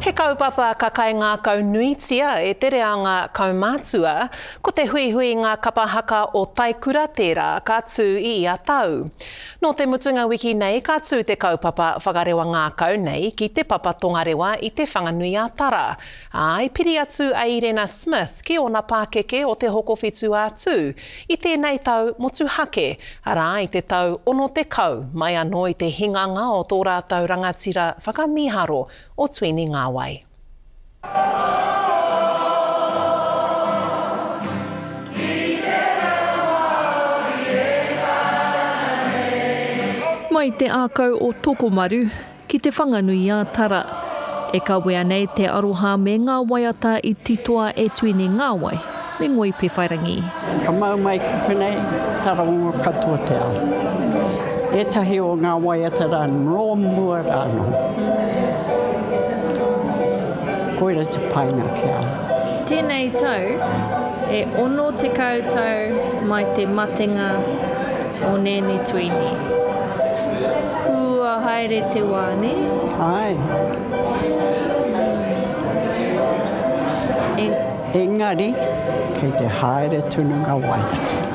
He kaupapa ka kaingākaunuitia e te reanga kaumātua, ko te huihuinga kapa haka o Taikura tērā ka tū i ia tau. Nō te mutunga wiki nei ka tū te kaupapa whakarewa ngākau nei ki Te Papa Tongarewa i Te Whanganui-a-Tara, ā, i piri atu a Irena Smith ki ōna pākeke o Te Hokowhitu a Tū i tēnei tau motuhake, arā, i te tau 60 mai anō i te hinganga o tō rātou rangatira whakamīharo o Tuini Ngāwai. Mai te ākau o Tokomaru ki Te Whanganui-a-Tara. E kawea nei te aroha me ngā waiata i titoa e Tuini Ngāwai me Ngoi Pewhairangi. Ka mau mai ki konei, ka rongo katoa te ao. Ētahi o ngā waiata rā nō mua rā anō. Koira te painga ki a au. Tēnei tau, e 60 tau mai te matenga o Nanny Tuini. Kua haere te wā, nē? Āe. Engari, kei te haere tonu ngā waiata.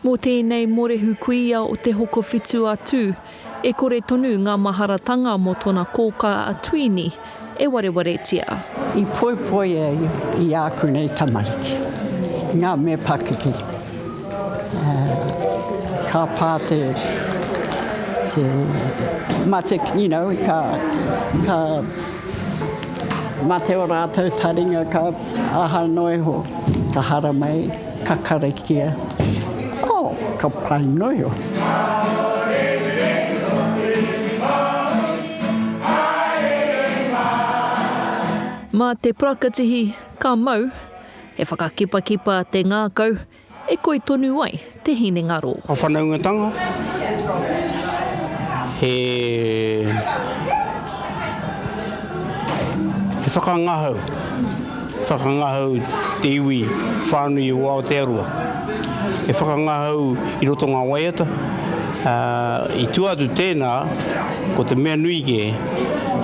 Mō tēnei morehu kuia o Te Hokowhitu a Tū, e kore tonu ngā maharatanga mō tōna kōkā a Tuini e warewaretia. I poipoia i āku nei tamariki, ngā mea pakeke. Ka pā te, te mate, you know, ka, ka mate o rātou taringa, ka aha noa iho, ka haramai, ka karakia, oh, ka pai noa iho. Mā te parakatihi ka mau, he whakakipakipa te ngākau, E koi tonu ai te hinengaro. Whanaungatanga, he he whakangahau, whakangahau te iwi whānui o Aotearoa. He whakangahau i roto ngā waiata, ā, i tua atu tēnā, ko te mea nui kē,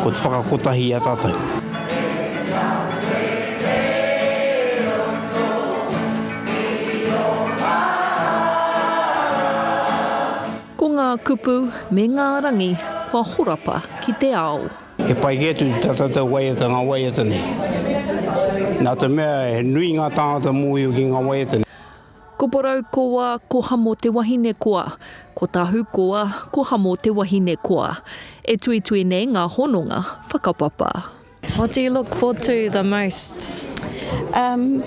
ko te whakakotahi i a tātou. Ko ngā kupu me ngā rangi kua horapa ki te ao. He pai kē atu tā tātou waiata ngā waiata nei. Nā te mea he nui ngā tāngata mōhio ki ngā waiata nei. Ko Porou koa, ko Hamo te wahine koa. Ko Tahu koa, ko Hamo te wahine koa. E tuitui nei ngā hononga whakapapa. What do you look forward to the most? Um,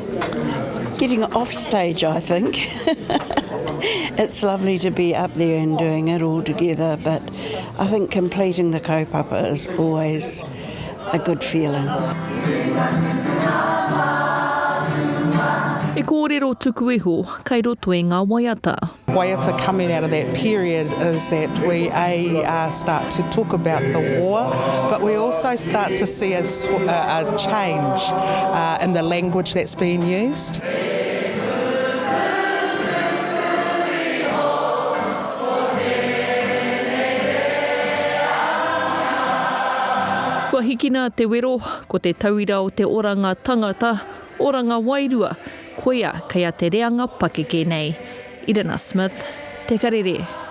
getting off stage, I think. it's lovely to be up there and doing it all together, but I think completing the kaupapa is always a good feeling. He kōrero tuku iho kei roto i ngā waiata. Waiata coming out of that period is that we a uh, start to talk about the war, but we also start to see a, a, a change uh, in the language that's being used. Kua hikina te wero, ko te tauira o te oranga tangata, oranga wairua, koia kei a te reanga pakeke nei. Irina Smith, Te Karere.